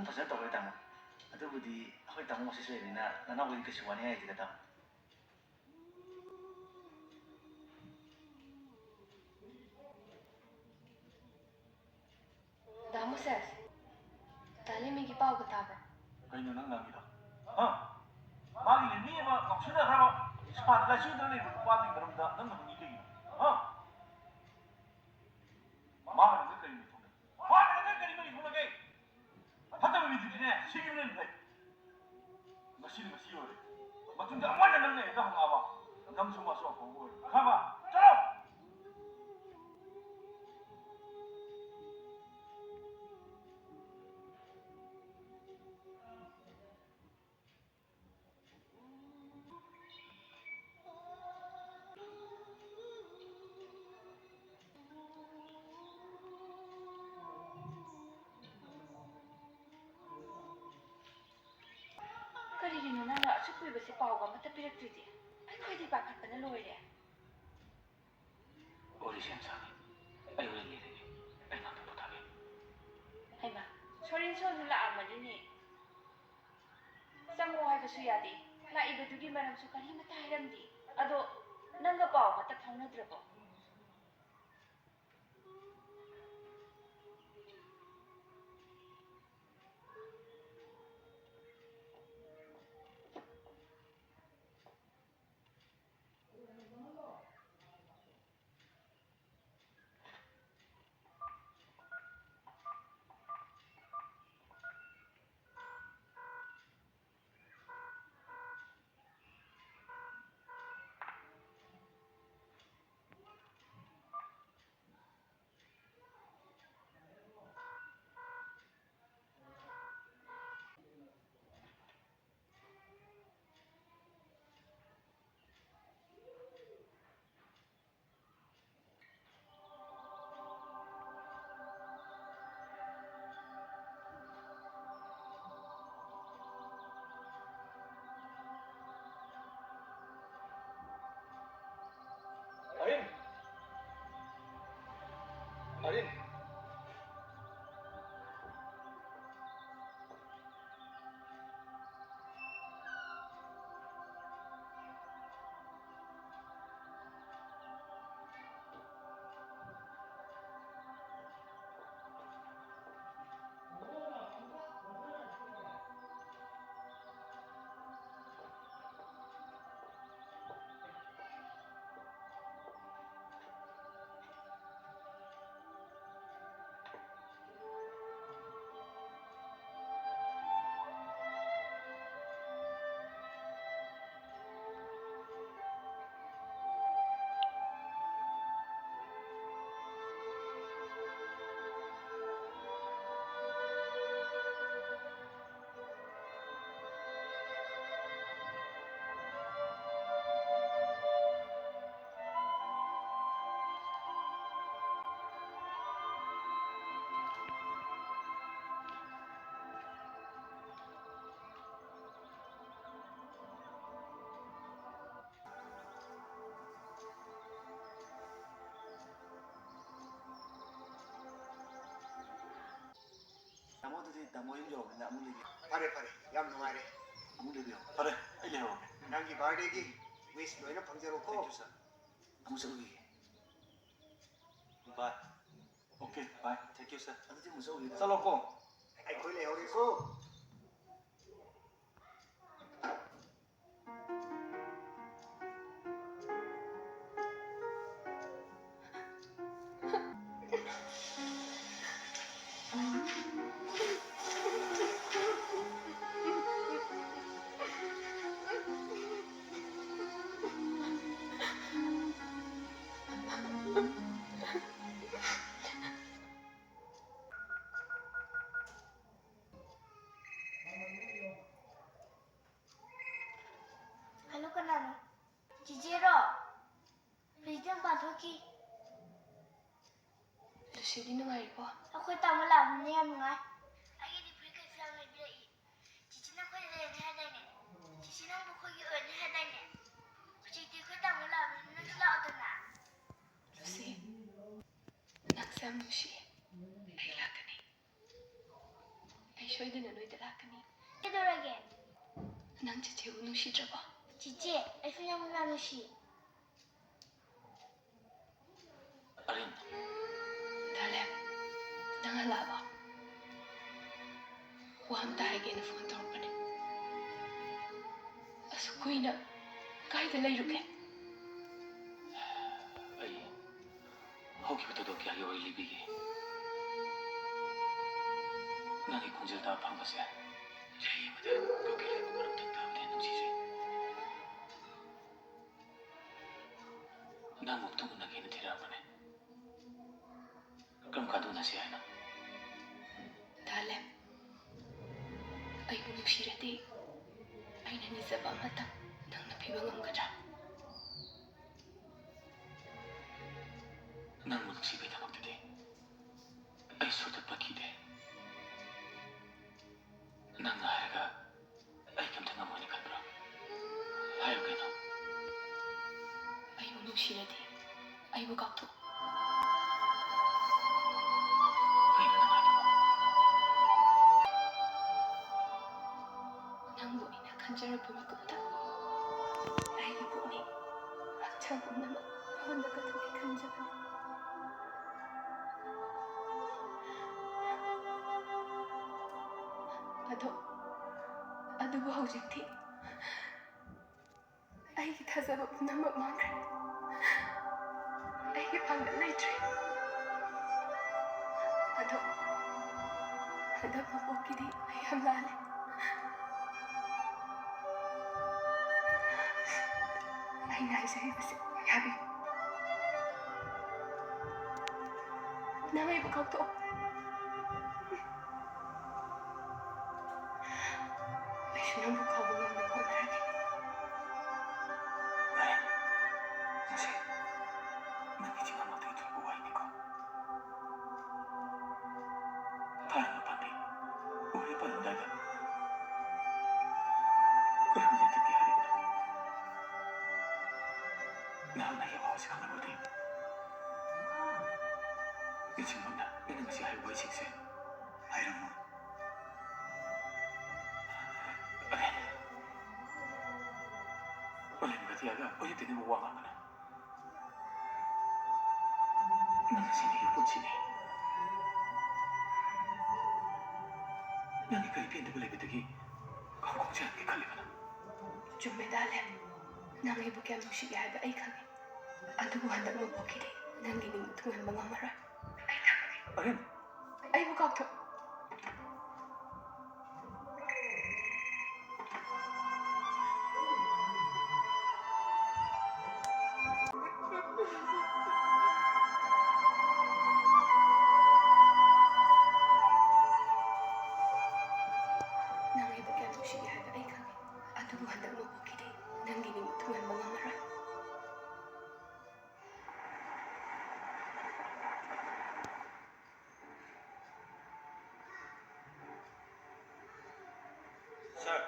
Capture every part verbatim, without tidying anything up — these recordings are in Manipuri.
ꯐꯖꯅ ꯇꯧꯔꯦ, ꯇꯥꯃꯣ꯫ ꯑꯗꯨꯕꯨꯗꯤ ꯑꯩꯈꯣꯏ ꯇꯥꯃꯣ ꯃꯁꯤꯁꯨ ꯂꯩꯕꯅꯤꯅ ꯅꯅꯥꯎꯕꯨꯗꯤ ꯀꯩꯁꯨ ꯋꯥꯅꯤꯡꯉꯥꯏ ꯂꯩꯇꯦꯗ, ꯇꯥꯃꯣ꯫ ꯗꯥ ꯃꯣꯁꯦꯁ, ꯗꯥ ꯂꯦꯃꯤꯒꯤ ꯄꯥꯎꯒ ꯇꯥꯕ꯭ꯔꯣ? ꯀꯩꯅꯣ ꯅꯪ ꯉꯥꯡꯉꯤꯗꯣ? ꯍꯥ? ꯃꯥꯒꯤ ꯂꯦꯃꯤ ꯑꯃ ꯉꯥꯎꯁꯤꯟꯅꯈ꯭ꯔꯕ ꯁ꯭ꯄꯥꯟ ꯂꯥꯏꯆꯨꯗꯅ ꯂꯩꯕ ꯅꯨꯄꯥꯗꯨꯒꯤ ꯃꯔꯝꯗ ꯅꯪꯅ ꯍꯪꯉꯤ ꯀꯩꯒꯤꯅꯣ? ꯍꯥ? ꯃꯥꯒ ꯅꯪꯒ ꯀꯔꯤ ꯃꯔꯤ ꯊꯣꯛꯅꯒꯦ? ꯃꯥꯒ ꯅꯪꯒ ꯀꯔꯤ ꯃꯔꯤ ꯊꯣꯛꯅꯒꯦ? ꯐꯠꯇꯕ ꯃꯤꯗꯨꯗꯤꯅꯦ, ꯁꯤꯈꯤꯕꯅ ꯍꯦꯟꯅ ꯐꯩ꯫ ꯉꯁꯤꯗꯤ ꯉꯁꯤ ꯑꯣꯏꯔꯦ꯫ ꯃꯇꯨꯡꯗ ꯑꯃꯨꯛ ꯍꯟꯅ ꯅꯪꯅ ꯍꯦꯛꯇ ꯍꯪꯉꯛꯑꯕ, ꯅꯪꯁꯨ ꯃꯥꯁꯨ ꯑꯐꯕ ꯑꯣꯏꯔꯣꯏ꯫ ꯈꯪꯉꯕ? ꯆꯠꯂꯣ! ꯀꯔꯤꯒꯤꯅꯣ ꯅꯪꯅ ꯑꯁꯨꯛ ꯀꯨꯏꯕꯁꯦ ꯄꯥꯎꯒ ꯑꯃꯠꯇ ꯄꯤꯔꯛꯇ꯭ꯔꯤꯗꯤ? ꯑꯩ ꯈꯣꯏꯗꯤ ꯄꯥꯈꯠꯄꯅ ꯂꯣꯏꯔꯦ꯫ ꯋꯥꯔꯤꯁꯦ ꯌꯥꯝ ꯁꯥꯡꯉꯤ꯫ ꯑꯩ ꯍꯣꯔꯦꯟ ꯂꯤꯔꯒꯦ꯫ ꯑꯩ ꯉꯥꯛꯇ ꯄꯣꯊꯥꯒꯦ꯫ ꯍꯩꯃꯥ, ꯁꯣꯔꯦꯟꯁꯣꯟꯁꯨ ꯂꯥꯛꯑꯝꯃꯅꯤꯅꯦ꯫ ꯆꯪꯉꯣ ꯍꯥꯏꯕꯁꯨ ꯌꯥꯗꯦ꯫ ꯂꯥꯛꯏꯕꯗꯨꯒꯤ ꯃꯔꯝꯁꯨ ꯀꯔꯤꯃꯠꯇ ꯍꯥꯏꯔꯝꯗꯦ꯫ ꯑꯗꯣ ꯅꯪꯒ ꯄꯥꯎ ꯑꯃꯠꯇ ꯐꯥꯎꯅꯗ꯭ꯔꯕꯣ? ꯑꯗꯨꯗꯤ ꯇꯥꯃꯣ ꯌꯨꯝ ꯌꯧꯔꯕꯅꯤꯅ ꯑꯃꯨꯛ ꯂꯩꯕꯤꯌꯨ꯫ ꯐꯔꯦ, ꯐꯔꯦ, ꯌꯥꯝ ꯅꯨꯡꯉꯥꯏꯔꯦ꯫ ꯑꯃꯨꯛ ꯂꯩꯕꯤꯌꯨ꯫ ꯐꯔꯦ, ꯑꯩ ꯂꯩꯍꯧꯔꯒꯦ꯫ ꯅꯪꯒꯤ ꯕꯥꯔꯗꯦꯒꯤ ꯋꯤꯁ ꯂꯣꯏꯅ ꯐꯪꯖꯔꯣꯀꯣ꯫ Thank you, sir. ꯑꯃꯨꯛ ꯆꯠꯂꯨꯈꯤꯒꯦ꯫ Bye. Okay, bye. Thank you, sir. ꯑꯗꯨꯗꯤ ꯑꯃꯨꯛ ꯆꯠꯂꯨꯈꯤꯒꯦ꯫ ꯆꯠꯂꯣꯀꯣ꯫ ꯑꯩꯈꯣꯏ ꯂꯩꯍꯧꯔꯦꯀꯣ꯫ ꯍꯜꯂꯣ, ꯀꯅꯥꯅꯣ? ꯆꯤꯆꯦꯔꯣ? ꯍꯧꯖꯤꯛꯇ ꯃꯄꯥꯟ ꯊꯣꯛꯈꯤ꯫ ꯂꯨꯁꯤꯗꯤ ꯅꯨꯡꯉꯥꯏꯔꯤꯕꯣ? ꯑꯩꯈꯣꯏ ꯇꯥꯃꯣ ꯂꯥꯛꯑꯕꯅꯤꯅ ꯌꯥꯝ ꯅꯨꯡꯉꯥꯏ꯫ ꯑꯩꯒꯤꯗꯤ ꯐꯨꯔꯤꯠ ꯀꯩꯁꯨ ꯌꯥꯝ ꯂꯩꯕꯤꯔꯛꯏ꯫ ꯆꯤꯆꯦꯅ ꯑꯩꯈꯣꯏꯗ ꯂꯩꯔꯅꯤ ꯍꯥꯏꯗꯥꯏꯅꯦ? ꯆꯤꯆꯦ ꯅꯪꯕꯨ ꯑꯩꯈꯣꯏꯒꯤ ꯑꯣꯏꯔꯅꯤ ꯍꯥꯏꯗꯥꯏꯅꯦ? ꯍꯧꯖꯤꯛꯇꯤ ꯑꯩꯈꯣꯏ ꯇꯥꯃꯣ ꯂꯥꯛꯑꯕꯅꯤꯅ ꯅꯪꯁꯨ ꯂꯥꯛꯑꯣꯗꯅ꯫ ꯂꯨꯁꯤ, ꯅꯪꯁꯦ ꯌꯥꯝ ꯅꯨꯡꯁꯤꯌꯦ꯫ ꯑꯩ ꯂꯥꯛꯀꯅꯤ꯫ ꯑꯩ ꯁꯣꯏꯗꯅ ꯅꯣꯏꯗ ꯂꯥꯛꯀꯅꯤ꯫ ꯀꯩꯗꯧꯔꯒꯦ? ꯅꯪ ꯆꯤꯆꯦꯕꯨ ꯅꯨꯡꯁꯤꯗ꯭ꯔꯕꯣ? ꯆꯤꯆꯦ, ꯑꯩꯁꯨ ꯅꯪꯕꯨ ꯌꯥꯝ ꯅꯨꯡꯁꯤ꯫ ꯑꯔꯤꯟ꯫ ꯗꯥꯂꯦꯝ, ꯅꯪ ꯍꯜꯂꯛꯑꯕꯣ? ꯋꯥ ꯑꯝꯇ ꯍꯥꯏꯒꯦꯅ ꯐꯣꯟ ꯇꯧꯔꯛꯄꯅꯦ꯫ ꯑꯁꯨꯛ ꯀꯨꯏꯅ ꯀꯥꯏꯗ ꯂꯩꯔꯨꯒꯦ? ꯑꯩ ꯍꯧꯈꯤꯕ ꯊꯧꯗꯣꯛ ꯀꯌꯥꯒꯤ ꯋꯥꯔꯤ ꯂꯤꯕꯤꯒꯦ꯫ ꯅꯪꯒꯤ ꯈꯣꯟꯖꯦꯜ ꯇꯥꯕ ꯐꯪꯕꯁꯦ ꯆꯍꯤ ꯑꯃꯗ ꯀꯨꯀꯤ ꯂꯩꯕ ꯃꯔꯝ ꯇꯥꯕꯗ ꯍꯦꯟꯅ ꯅꯨꯡꯁꯤꯖꯩ꯫ ꯅꯪꯕꯨ ꯑꯃꯨꯛꯇꯪ ꯎꯅꯒꯦꯅ ꯊꯤꯔꯛꯑꯝꯕꯅꯦ꯫ ꯀꯔꯝ ꯀꯥꯟꯗ ꯎꯅꯁꯤ ꯍꯥꯏꯅꯣ? ꯗꯥꯂꯦꯝ, ꯑꯩꯕꯨ ꯅꯨꯡꯁꯤꯔꯗꯤ ꯑꯩꯅ ꯅꯤꯖꯕ ꯑꯃꯇꯪ ꯅꯪꯅ ꯄꯤꯕ ꯉꯝꯒꯗ꯭ꯔꯥ? ꯅꯪꯕꯨ ꯅꯨꯡꯁꯤꯕꯒꯤꯗꯃꯛꯇꯗꯤ ꯑꯩ ꯁꯨꯡꯇꯠ ꯇꯠꯈꯤꯗꯦ꯫ ꯅꯪꯅ ꯍꯥꯏꯔꯒ ꯑꯩ ꯀꯩꯝꯇ ꯉꯝꯃꯣꯏꯅ ꯈꯟꯕ꯭ꯔꯣ? ꯍꯥꯏꯌꯨ ꯀꯩꯅꯣ꯫ ꯑꯩꯕꯨ ꯅꯨꯡꯁꯤꯔꯗꯤ ꯑꯩꯕꯨ ꯀꯥꯎꯊꯣꯛꯎ꯫ ꯀꯩꯅꯣ ꯅꯪ ꯍꯥꯏꯗꯨꯕꯣ? ꯅꯪꯕꯨ ꯑꯩꯅ ꯈꯟꯖꯔꯛꯄ ꯃꯤꯀꯨꯞꯇ ꯑꯩꯒꯤ ꯄꯨꯛꯅꯤꯡ, ꯍꯛꯆꯥꯡ ꯄꯨꯝꯅꯃꯛ ꯅꯉꯣꯟꯗ ꯀꯠꯊꯣꯛꯀꯦ ꯈꯟꯖꯕꯅꯤ꯫ ꯑꯗꯣ, ꯑꯗꯨꯕꯨ ꯍꯧꯖꯤꯛꯇꯤ ꯑꯩꯒꯤ ꯊꯥꯖꯕ ꯄꯨꯝꯅꯃꯛ ꯃꯥꯡꯈ꯭ꯔꯦ꯫ ꯑꯩꯒꯤ ꯄꯥꯡꯒꯜ ꯂꯩꯇ꯭ꯔꯦ꯫ ꯑꯗꯣ, ꯍꯟꯗꯛ ꯃꯄꯣꯛꯀꯤꯗꯤ ꯑꯩ ꯌꯥꯝ ꯂꯥꯜꯂꯦ꯫ ꯑꯩꯅ ꯍꯥꯏꯖꯔꯤꯕꯁꯦ ꯌꯥꯕꯤꯌꯨ꯫ ꯅꯪ ꯑꯩꯕꯨ ꯀꯥꯎꯊꯣꯛꯑꯣ꯫ ꯑꯩꯁꯨ ꯅꯪꯕꯨ ꯀꯥꯎꯕ ꯉꯝꯅꯕ ꯍꯣꯠꯅꯔꯒꯦ꯫ ꯌꯥꯔꯦ꯫ ꯉꯁꯤ ꯅꯪꯒꯤ ꯆꯤꯟꯕꯥꯟꯗꯒꯤ ꯊꯣꯛꯂꯛꯄ ꯋꯥꯍꯩꯅꯤꯀꯣ꯫ ꯊꯥꯏꯅ ꯄꯥꯟꯕꯤ ꯎꯍꯩ ꯄꯥꯜꯂꯝꯗꯥꯏꯗ ꯀꯔꯝꯅ ꯌꯥꯟꯊꯠꯀꯦ ꯍꯥꯏꯔꯤꯕꯅꯣ? ꯅꯍꯥꯛꯅ ꯑꯩꯒꯤ ꯋꯥꯍꯩꯁꯤ ꯈꯪꯂꯕꯗꯤ, ꯅꯤꯡꯁꯤꯡꯕꯝꯗ ꯑꯩꯅ ꯉꯁꯤ ꯍꯥꯏꯔꯤꯕ ꯋꯥꯍꯩꯁꯤꯡꯁꯦ ꯍꯥꯏꯔꯝꯃꯣꯏ꯫ ꯑꯂꯦꯟ, ꯑꯂꯦꯟꯒ ꯇꯤꯌꯥꯒ ꯑꯣꯏꯅ ꯇꯩꯅꯕ ꯋꯥ ꯉꯥꯡꯒꯅꯨ꯫ ꯅꯪ ꯑꯁꯤꯅ ꯑꯩꯒꯤ ꯄꯨꯟꯁꯤꯅꯤ꯫ ꯅꯪꯒꯤ ꯀꯔꯤ ꯄꯦꯟꯗꯕ ꯂꯩꯕꯗꯒꯤ ꯀꯥꯡꯈꯣꯡ ꯆꯦꯜꯍꯟꯒꯦ ꯈꯜꯂꯤꯕꯅꯣ? ꯆꯨꯝꯃꯦꯗ, ꯑꯂꯦꯟ꯫ ꯅꯪ ꯑꯩꯕꯨ ꯀꯌꯥꯝ ꯅꯨꯡꯁꯤꯒꯦ ꯍꯥꯏꯕ ꯑꯩ ꯈꯪꯉꯤ꯫ ꯑꯗꯨꯕꯨ ꯍꯟꯗꯛ ꯃꯄꯣꯛꯀꯤꯗꯤ ꯅꯪꯒꯤ ꯅꯤꯡꯕ ꯊꯨꯡꯍꯟꯕ ꯉꯝꯃꯔꯣꯏ꯫ ꯑꯩ ꯊꯝꯃꯒꯦ꯫ ꯑꯔꯦꯟ! ꯑꯩꯕꯨ ꯀꯥꯎꯊꯣꯛ꯫ ꯅꯪ ꯑꯩꯕꯨ ꯀꯌꯥꯝ ꯅꯨꯡꯁꯤꯒꯦ ꯍꯥꯏꯕ ꯑꯩ ꯈꯪꯉꯤ꯫ ꯑꯗꯨꯕꯨ ꯍꯟꯗꯛ ꯃꯄꯣꯛꯀꯤꯗꯤ ꯅꯪꯒꯤ ꯅꯤꯡꯕ ꯊꯨꯡꯍꯟꯕ ꯉꯝꯃꯔꯣꯏ꯫ ꯁꯥꯔ,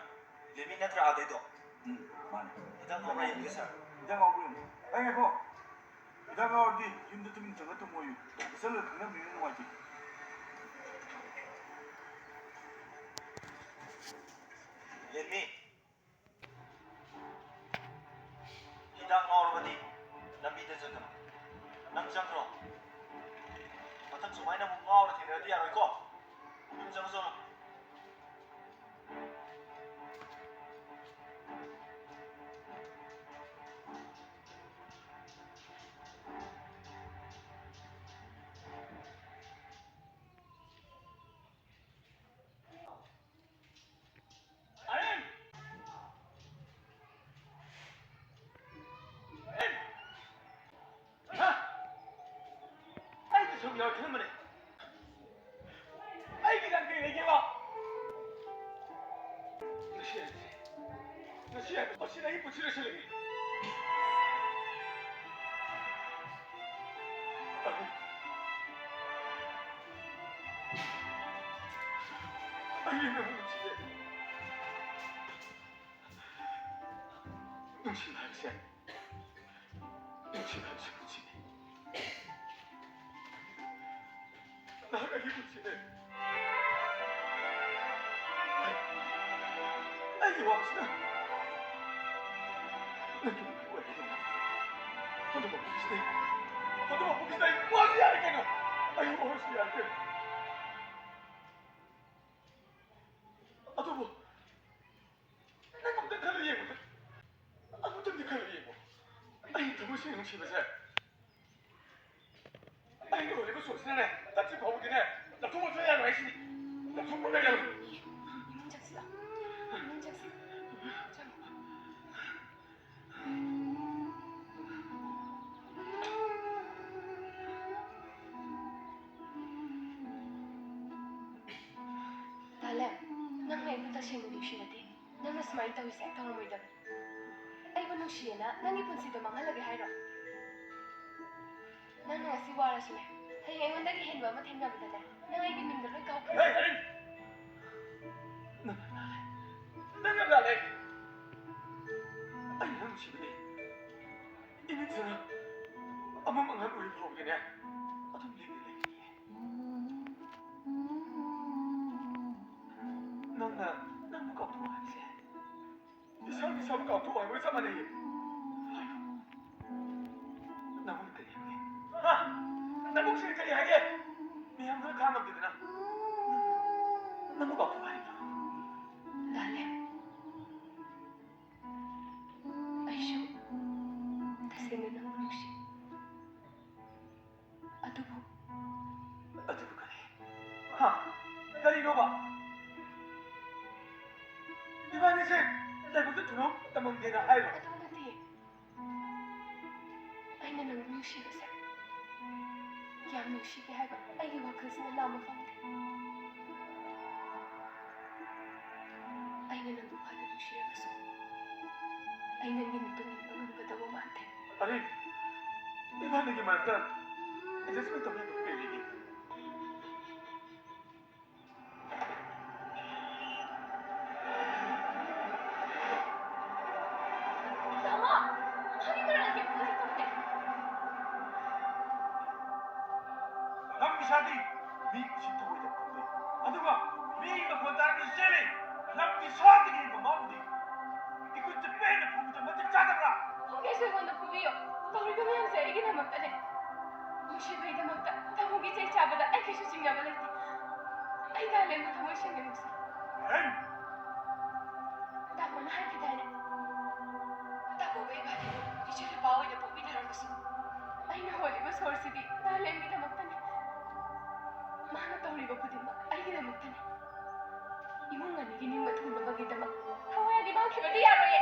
ꯂꯦꯃꯤ ꯅꯠꯇ꯭ꯔꯥ ꯑꯥꯗꯩꯗꯣ? ꯎꯝ, ꯃꯥꯅꯦ꯫ ꯍꯤꯗꯥꯛ ꯉꯥꯎꯕ꯭ꯔꯥ ꯌꯦꯡꯒꯦ, ꯁꯥꯔ꯫ ꯍꯤꯗꯥꯛ ꯉꯥꯎꯕ꯭ꯔꯥ ꯌꯦꯡꯒꯦ꯫ ꯑꯩ ꯉꯥꯏꯈꯣ꯫ ꯍꯤꯗꯥꯛ ꯉꯥꯎꯔꯗꯤ ꯌꯨꯝꯗ ꯇꯨꯃꯤꯟ ꯆꯪꯉ ꯇꯨꯝꯃꯣꯌꯨ꯫ ꯏꯆꯜꯒ ꯈꯪꯅꯕꯅꯤꯅ ꯅꯨꯡꯉꯥꯏꯇꯦ꯫ ꯂꯦꯟꯃꯤ, ꯍꯤꯗꯥꯛ ꯉꯥꯎꯔꯕꯗꯤ ꯂꯝꯕꯤꯗ ꯆꯠꯀꯅꯨ꯫ ꯅꯪ ꯆꯪꯈ꯭ꯔꯣ꯫ ꯃꯊꯪ ꯁꯨꯃꯥꯏꯅ ꯑꯃꯨꯛ ꯉꯥꯎꯔ ꯊꯦꯡꯅꯔꯗꯤ ꯌꯥꯔꯣꯏꯀꯣ꯫ ꯌꯨꯝ ꯆꯪꯉꯣ, ꯆꯪꯉꯣ꯫ ꯑꯩꯗꯤ ꯁꯨꯝ ꯌꯥꯎꯔꯛꯈꯤꯅꯕꯅꯦ꯫ ꯑꯩꯒꯤ ꯂꯟ ꯀꯩ ꯂꯩꯒꯦꯕ? ꯉꯁꯤ ꯍꯥꯏꯕꯁꯦ, ꯉꯁꯤ ꯍꯥꯏꯕ ꯃꯁꯤꯅ ꯑꯩꯒꯤ ꯄꯨꯟꯁꯤ ꯂꯣꯏꯁꯤꯜꯂꯒꯦ꯫ ꯑꯩ, ꯑꯩ ꯅꯪꯕꯨ ꯅꯨꯡꯁꯤꯗꯦ꯫ ꯅꯨꯡꯁꯤꯕ ꯍꯥꯏꯕꯁꯦ, ꯅꯨꯡꯁꯤꯕ ꯍꯥꯏꯕꯁꯦ ꯄꯨꯟꯁꯤꯅꯤ꯫ ꯅꯍꯥꯛ ꯑꯩꯒꯤ ꯄꯨꯟꯁꯤꯅꯦ꯫ ꯑꯩ, ꯑꯩꯒꯤ ꯋꯥꯁꯤꯅ ꯅꯪꯒꯤ ꯅꯨꯄꯤ ꯑꯣꯏꯔꯦꯗꯅ꯫ ꯑꯗꯨꯃꯛ ꯄꯨꯟꯁꯤꯅꯦ꯫ ꯑꯗꯨꯃꯛ ꯄꯨꯟꯁꯤꯅꯦ꯫ ꯑꯩ ꯋꯥꯔꯁꯨ ꯌꯥꯔꯦ ꯀꯩꯅꯣ꯫ ꯑꯩ ꯋꯥꯔꯁꯨ ꯌꯥꯔꯦ ꯀꯩꯅꯣ꯫ ꯑꯗꯨꯕꯨ ꯅꯪ ꯑꯝꯇ ꯈꯜꯂ ꯌꯦꯡꯉꯨꯅꯦ꯫ ꯑꯃꯨꯛꯇꯪꯗꯤ ꯈꯜꯂ ꯌꯦꯡꯉꯨ꯫ ꯑꯩ ꯊꯃꯣꯏ ꯁꯦꯡꯅ ꯅꯨꯡꯁꯤꯕꯁꯦ ꯑꯩꯅ ꯍꯧꯖꯤꯛ ꯁꯣꯛꯁꯤꯅꯅꯦ, ꯇꯠꯇ꯭ꯔꯤ ꯐꯥꯎꯕꯗꯤꯅꯦ, ꯂꯧꯊꯣꯛꯄ ꯁꯨꯡꯌꯥ ꯌꯥꯔꯣꯏ ꯍꯥꯏꯁꯤꯅꯤ꯫ ꯂꯧꯊꯣꯛꯄ ꯁꯨꯡꯌꯥ ꯌꯥꯔꯣꯏ꯫ ꯏꯃꯨꯡ ꯆꯪꯁꯤꯜꯂꯣ꯫ ꯏꯃꯨꯡ ꯆꯪꯁꯤꯜꯂꯣ꯫ ꯆꯪꯉꯣ꯫ ꯇꯥꯂꯦ, ꯅꯪꯅ ꯑꯩꯕꯨ ꯇꯁꯦꯡꯅ ꯅꯨꯡꯁꯤꯔꯗꯤ, ꯅꯪꯅ ꯁꯨꯃꯥꯏꯅ ꯇꯧꯔꯤꯁꯦ ꯇꯧꯔꯝꯃꯣꯏꯗꯕꯅꯤ꯫ ꯑꯩꯕꯨ ꯅꯨꯡꯁꯤꯌꯦꯅ ꯅꯪꯒꯤ ꯄꯨꯟꯁꯤꯗꯣ ꯃꯥꯡꯍꯜꯂꯒꯦ ꯍꯥꯏꯔꯣ? ꯅꯪꯅ ꯉꯁꯤ ꯋꯥꯔꯁꯨꯅꯦ, ꯍꯌꯦꯡ ꯑꯩꯉꯣꯟꯗꯒꯤ ꯍꯦꯟꯕ ꯑꯃ ꯊꯦꯡꯅꯕꯗꯅꯦ, ꯅꯪ ꯑꯩꯒꯤ ꯃꯤꯡꯗ ꯂꯣꯏ ꯀꯥꯎꯈ꯭ꯔꯦ꯫ ꯍꯦ, ꯍꯦ! ꯅꯪ, ꯅꯪ ꯌꯥꯝ ꯂꯥꯜꯂꯦ꯫ ꯑꯩ ꯅꯪ ꯅꯨꯡꯁꯤꯕꯅꯦ꯫ ꯏꯃꯤꯠꯁꯤꯅ ꯑꯃꯝ ꯑꯉꯥꯟ ꯑꯣꯏꯔꯤ ꯐꯥꯎꯕꯗꯅꯦ, ꯑꯗꯨꯝ ꯂꯦꯞꯅ ꯂꯩꯒꯅꯤꯌꯦ꯫ ꯅꯪꯅ ꯅꯪꯕꯨ ꯀꯥꯎꯊꯣꯛꯑꯣ ꯍꯥꯏꯕꯁꯦ ꯏꯁꯥꯅ ꯏꯁꯥꯕꯨ ꯀꯥꯎꯊꯣꯛꯑꯣ ꯍꯥꯏꯕꯒ ꯆꯞ ꯃꯥꯟꯅꯩꯌꯦ꯫ ꯅꯪꯕꯨ ꯀꯔꯤ ꯍꯥꯏꯒꯦ? ꯍꯥ? ꯅꯪꯕꯨ ꯁꯤꯅ ꯀꯔꯤ ꯍꯥꯏꯒꯦ? ꯃꯤꯌꯥꯝꯗꯨꯅ ꯈꯥꯡꯉꯝꯗꯦꯗꯅ꯫ ꯅꯪꯕꯨ ꯀꯥꯎꯊꯣꯛꯑꯣ ꯍꯥꯏꯕ꯭ꯔꯣ? ꯂꯥꯜꯂꯦ꯫ ꯑꯩꯁꯨ ꯇꯁꯦꯡꯅ ꯅꯪꯕꯨ ꯅꯨꯡꯁꯤ꯫ ꯑꯗꯨꯕꯨ ꯑꯗꯨꯕꯨ ꯀꯔꯤ? ꯍꯥ? ꯀꯔꯤꯅꯣꯕ? ꯏꯕꯥꯅꯤꯁꯦ ꯂꯥꯏꯕꯛꯇ ꯊꯨꯅꯧ ꯇꯝꯃꯝꯗꯦꯅ ꯍꯥꯏꯔꯣ? ꯑꯗꯨ ꯅꯠꯇꯦ꯫ ꯑꯩꯅ ꯅꯪꯕꯨ ꯅꯨꯡꯁꯤꯕꯁꯦ ꯀꯌꯥꯝ ꯅꯨꯡꯁꯤꯒꯦ ꯍꯥꯏꯕ ꯑꯩꯒꯤ ꯋꯥꯈꯜꯁꯤꯅ ꯂꯥꯝꯕ ꯐꯪꯗꯦ꯫ ꯑꯩꯅ ꯅꯪꯕꯨ ꯐꯅ ꯅꯨꯡꯁꯤꯔꯕꯁꯨ ꯑꯩ ꯅꯪꯒꯤ ꯃꯇꯨꯡ ꯏꯟꯕ ꯉꯝꯒꯗꯕ ꯃꯥꯟꯗꯦ꯫ ꯑꯔꯦ, ꯏꯕꯥꯅꯤꯒꯤ ꯃꯔꯛꯇ adjustment ꯇꯧꯅꯕ ꯀꯔꯤ ꯂꯩꯒꯦ? ꯇꯥꯃꯣ! ꯃꯥꯒꯤ ꯃꯔꯛꯇ ꯀꯔꯤꯝꯇ ꯂꯩꯇꯕꯅꯦ꯫ ꯅꯪ ꯏꯁꯥꯗꯤ ꯃꯤ ꯎꯁꯤꯠꯇꯕ ꯑꯣꯏꯗꯕ ꯈꯪꯗꯦ꯫ ꯑꯗꯨꯒ ꯃꯤ ꯃꯈꯣꯟ ꯇꯥꯔꯒ ꯆꯦꯜꯂꯦ꯫ ꯅꯪꯒꯤ ꯁꯥꯗꯒꯤ ꯍꯦꯟꯕ ꯃꯥꯕꯨꯗꯤ꯫ ꯏꯈꯨꯠ ꯆꯠꯄ ꯍꯦꯟꯅ ꯐꯨꯕꯗꯣ ꯃꯇꯤꯛ ꯆꯥꯗꯕ꯭ꯔꯥ? ꯐꯨꯒꯦꯁꯨ ꯑꯩꯉꯣꯟꯗ ꯐꯨꯕꯤꯌꯣ꯫ ꯇꯧꯔꯤꯕ ꯃꯌꯥꯝꯁꯦ ꯑꯩꯒꯤꯗꯃꯛꯇꯅꯦ꯫ ꯅꯨꯡꯁꯤꯕꯒꯤꯗꯃꯛꯇ ꯇꯥꯃꯣꯒꯤ ꯆꯩ ꯆꯥꯕꯗ ꯑꯩ ꯀꯩꯁꯨ ꯆꯤꯡꯅꯕ ꯂꯩꯇꯦ꯫ ꯑꯩ ꯇꯥꯂꯦꯟꯕꯨ ꯊꯃꯣꯏ ꯁꯦꯡꯅ ꯅꯨꯡꯁꯤ꯫ ꯍꯦꯟ! ꯇꯥꯃꯣꯅ ꯍꯥꯏꯈꯤꯗꯥꯏꯅꯦ? ꯇꯥꯃꯣꯒ ꯏꯕꯥꯅꯤꯕꯨ ꯏꯆꯦ ꯅꯨꯄꯥ ꯑꯣꯏꯅ ꯄꯣꯛꯃꯤꯟꯅꯔꯕꯁꯨ ꯑꯩꯅ ꯍꯣꯜꯂꯤꯕ ꯁꯣꯔꯁꯤꯗꯤ ꯇꯥꯂꯦꯟꯒꯤꯗꯃꯛꯇꯅꯦ꯫ ꯃꯥꯅ ꯇꯧꯔꯤꯕ ꯈꯨꯗꯤꯡꯃꯛ ꯑꯩꯒꯤꯗꯃꯛꯇꯅꯦ꯫ ꯏꯃꯨꯡ ꯑꯅꯤꯒꯤ ꯅꯤꯡꯕ ꯊꯨꯡꯅꯕꯒꯤꯗꯃꯛ ꯊꯋꯥꯏ ꯑꯅꯤ ꯃꯥꯡꯈꯤꯕꯗꯤ ꯌꯥꯔꯣꯏꯌꯦ꯫